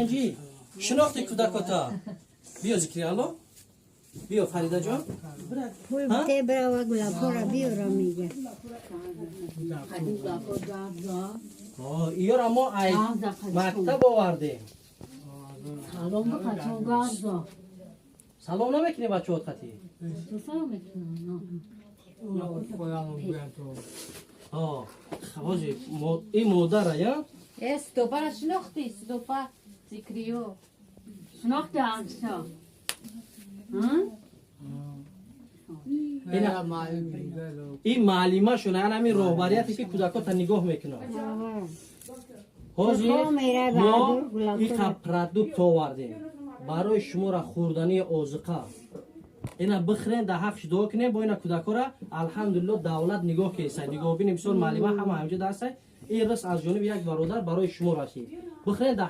Тинҷӣ, шинохти кӯдакота? Биё, Зикриалло, биё, Фаридаҷон. Пул бите, брава, гулапора биёра, мега. Иёра мо ай мактаб овардем. Салом намекунӣ бачаҳот қатӣ? Ҳози ин модара я. Э, Сидопара шинохтӣ, Сидопа, Зикриё. Шинохти акса? Ин маълимашон, яъне ҳамин роҳбарияте, ки кӯдакота нигоҳ мекунад. Ҳозир мо иқа продукт овардем барои шуморо, хӯрдании озиқа. Ина бихӯрен, дар ҳаққш дуо кунем бо ина кӯдакора. Алҳамдулилло, давлат нигоҳ кеса, нигоҳбини мисол, маълима ҳама ҳамҷо дастай. Ин рис аз ҷониби як бародар барои шумо расид, бихӯрен дар.